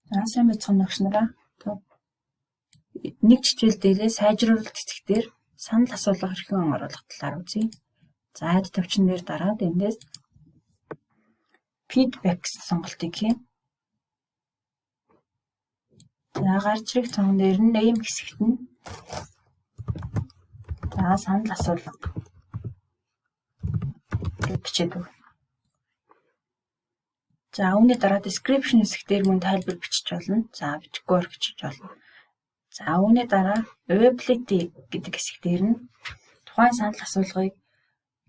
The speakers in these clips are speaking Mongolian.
За, сайн байцгаана уу, багш нараа. Нэг хичээл дээрээ сайжруулалт хэсэг дээр санал асуулга хэрхэн оруулах талаар үзье. За, add товчон дээр дараад эндээс feedback гэсэн сонголтыг хийнэ. За, гарч ирэх цонхон дээр нь name хэсэгт нь за санал асуулга гэж бичээд өгнө. За, үүний дараа description хэсэг дээр мөн тайлбар бичиж болно. За, бичихгүй орхиж болно. За, үүний дараа availability гэдэг хэсэг дээр нь тухайн санал асуулгыг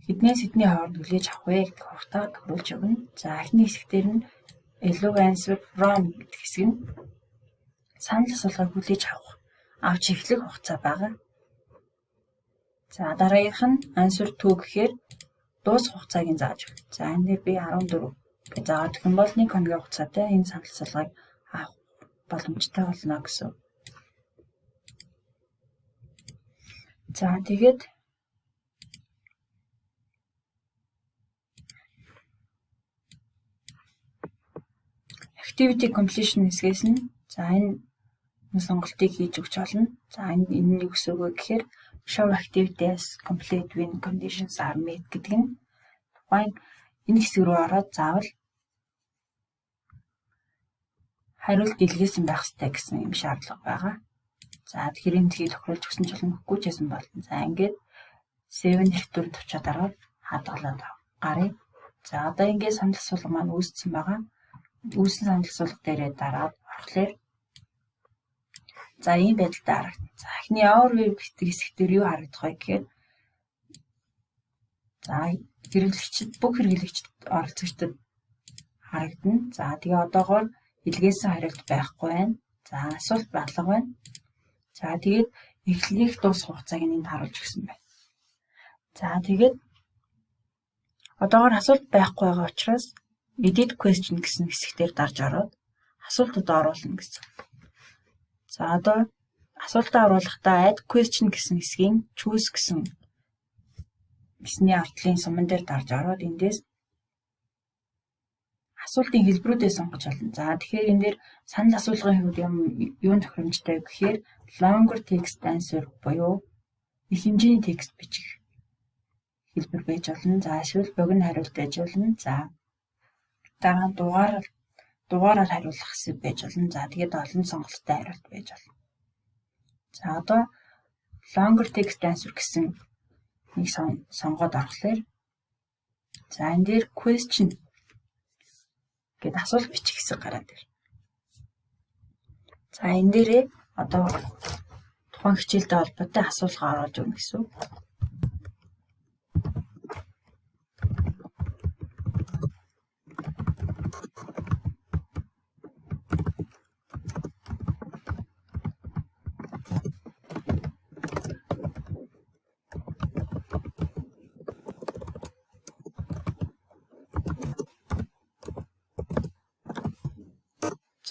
хэднээс хэдний хооронд хүлээж авах вэ гэдэг хугацаа тохируулж өгнө. За, эхний хэсэг дээр нь allow answer from гэдэг хэсэг нь санал асуулгыг хүлээж авах, авч эхлэх хугацаа байгаа. За, дараагийнх нь answer to гэхээр дуусах хугацааг нь зааж өгнө. За, энэ дээр би 14 гэж заагаад өгөх юм бол 1 хоногийн хугацаатай энэ санал асуулгыг авах боломжтой болно гэсэн. За, тэгээд activity completion хэсгээс нь за энэ сонголтыг хийж өгч болно. За, энэ нь юу гэсэн үг вэ гэхээр show activity as complete when conditions are met гэдэг нь тухайн энэ хэсэг рүү ороод заавал хариулт илгээсэн байх ёстой гэсэн юм шаардлага байгаа. За, тэгэхээр энэ хэсгийг тохируулж өгсөн ч болно, үгүй ч гэсэн болно. За, ингээд save рэхтүр товчоо дараад хадгалаад гаръя. За, одоо ингээд санал асуулга маань үүссэн байгаа. Үүссэн санал асуулга дээрээ дараад орохлоор за ийм байдалтай харагдана. За, эхний overview гэдэг хэсэг дээр юу харагдах вэ гэхээр за хэрэглэгчид, бүх хэрэглэгчид, оролцогчдод харагдана. За, тэгээ одоогоор илгээсэн хариулт байхгүй байна. За, асуулт алга байна. За, тэгээд эхлэх дуусах хугацааг нь энд харуулж өгсөн байна. За, тэгээд одоогоор асуулт байхгүй байгаа учраас edit question гэсэн хэсэг дээр дарж ороод асуултууд оруулна гэсэн. За, одоо асуултаа оруулахдаа add question гэсэн хэсгийн choose гэсэн хэсний ард талын суман дээр дарж ороод эндээс асуултын хэлбэрүүдээ сонгож болно. За, тэгэхээр энэ дээр санал асуулгын хувьд юм юун тохиромжтой гэхээр longer text answer буюу их хэмжээний текст бичих хэлбэр байж болно. За, эсвэл богино хариулт байж болно. За, дараа нь дугаараар хариулах хэсэг байж болно. За, тэгээд олон сонголттой хариулт байж болно. За, одоо longer text answer гэсэн нэг сонгоод орохлоор за энэ дээр question гээд асуулт бичих хэсэг гараад ирнэ. За, энэ дээрээ одоо тухайн хичээлтэй холбоотой асуулга оруулж өгнө гэсэн үг.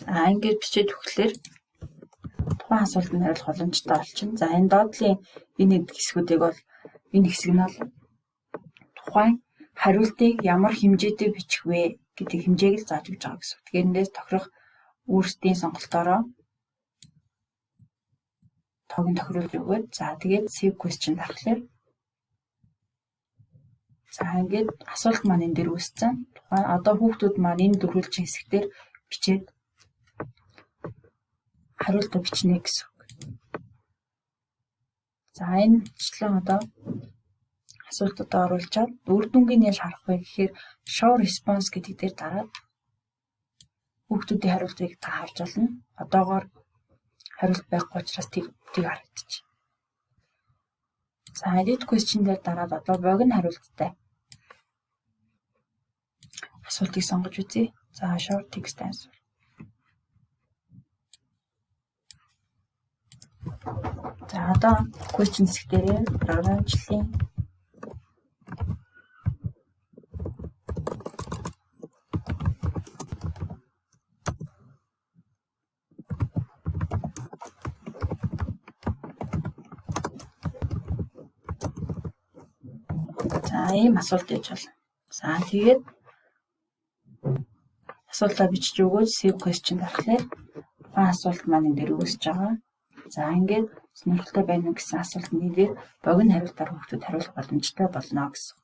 За, ингээд бичээд өгөхлөөр тухайн асуултанд хариулах боломжтой болчихно. За, энэ доотлын энэ хэсгүүдийг бол энэ хэсэг нь бол тухайн хариултыг ямар хэмжээтэй бичих вэ гэдэг хэмжээг л зааж өгч байгаа гэсэн. Тэгэхээр эндээс тохирох өөрсдийн сонголтоороо тоог нь тохируулж өгөөд за тэгээд save question дарахлаар за ингээд асуулт маань энэ дээр үүссэн. Тухайн одоо хүүхдүүд маань энэ дөрвөлжин хэсэг дээр бичээд хариултаа бичнэ гэсэн үг. За, энэ мэтчлэн одоо асуултуудаа оруулчаад үр дүнгийг яаж харах вэ гэхээр show response гэдэг дээр дараад хүүхдүүдийн хариултыг та харж болно. Одоогоор хариулт байхгүй учраас тэг тэг харагдчих. За, edit question дээр дараад одоо богино хариулттай асуултыг сонгож үзье. За, short text answer. За, одоо question хэсэг дээрээ програмчлалын за ийм асуулт байж болно. За, тэгээд Асуултаа бичиж өгөөд save question дарахлаар тухайн асуулт маань энэ дээр үүсэж байгаа. За, ингээд сонирхолтой байна уу гэсэн асуултны дээр богино хариултаар хүүхдүүд хариулах боломжтой болно гэсэн.